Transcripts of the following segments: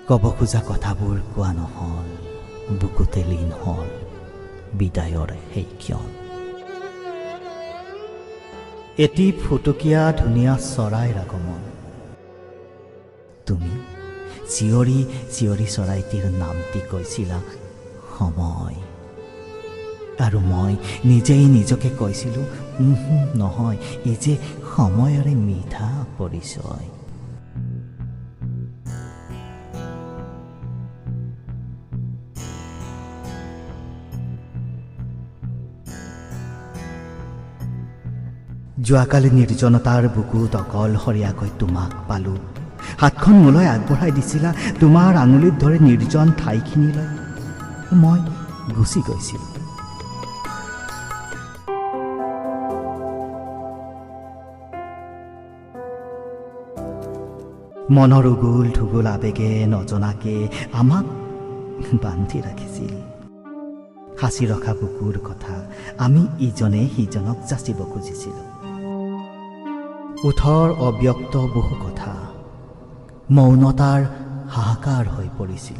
ক'ব খোজা কথাবোৰ কোৱা নহ'ল, বুকুতে লীন হ'ল বিদায়ৰ সেই ক্ষণ। এটি ফুটকীয়া ধুনীয়া চৰাইৰ আগমন। তুমি চিঞৰি চিঞৰি চৰাইটিৰ নামটি কৈছিলা সময়, আৰু মই নিজেই নিজকে কৈছিলোঁ নহয়, ই যে সময়ৰে মিঠা পৰিচয়। যোৱাকালি নিৰ্জনতাৰ বুকুত অকলশৰীয়াকৈ তোমাক পালোঁ। হাতখন মোলৈ আগবঢ়াই দিছিলা, তোমাৰ আঙুলিত ধৰি নিৰ্জন ঠাইখিনিলৈ মই গুচি গৈছিলোঁ। মনৰ উগুল থুগুল আৱেগে নজনাকে আমাক বান্ধি ৰাখিছিল। সাঁচি ৰখা বুকুৰ কথা আমি ইজনে সিজনক যাচিব খুজিছিলোঁ। ওঠৰ অব্যক্ত বহু কথা মৌনতাৰ হাহাকাৰ হৈ পৰিছিল।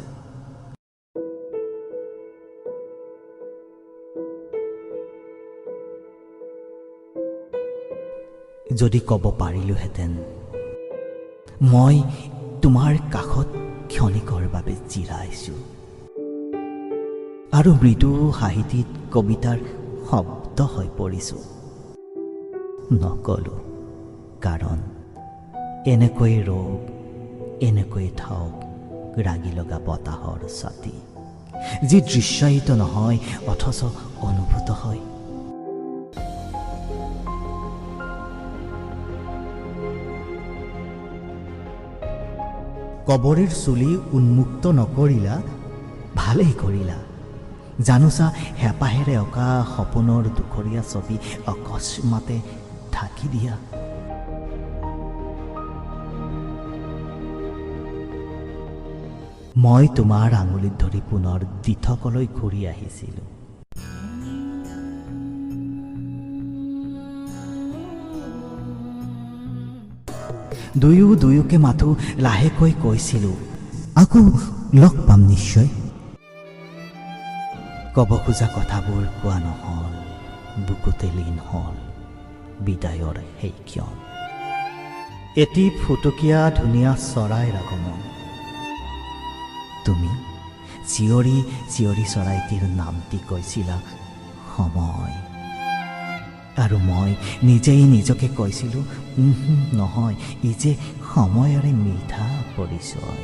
যদি ক'ব পাৰিলোহেঁতেন মই তোমাৰ কাষত ক্ষণিকৰ বাবে জিৰাইছোঁ, আৰু মৃদু হাঁহিটিত কবিতাৰ শব্দ হৈ পৰিছোঁ। নকলোঁ, কাৰণ এনেকৈ ৰৌক, এনেকৈ থাওক ৰাগি লগা বতাহৰ ছাতি, যি দৃশ্যায়িত নহয় অথচ অনুভূত হয়। কবৰীৰ চুলি উন্মুক্ত নকৰিলা, ভালেই কৰিলা। জানোচা হেঁপাহেৰে অঁকা সপোনৰ দুখৰীয়া ছবি অকস্মাতে ঢাকি দিয়া। মই তোমাৰ আঙুলিত ধৰি পুনৰ দিঠকলৈ ঘূৰি আহিছিলোঁ। দুয়ো দুয়োকে মাথো লাহেকৈ কৈছিলোঁ, আকৌ লগ পাম নিশ্চয়। ক'ব খোজা কথাবোৰ কোৱা নহ'ল, বুকুতে লীন হ'ল বিদায়ৰ সেই ক্ষণ। এটি ফুটকীয়া ধুনীয়া চৰাইৰ আগমন। তুমি চিঞৰি চিঞৰি চৰাইটিৰ নামটি কৈছিলা সময়, আৰু মই নিজেই নিজকে কৈছিলোঁ নহয়, ই যে সময়ৰে মিঠা পৰিচয়।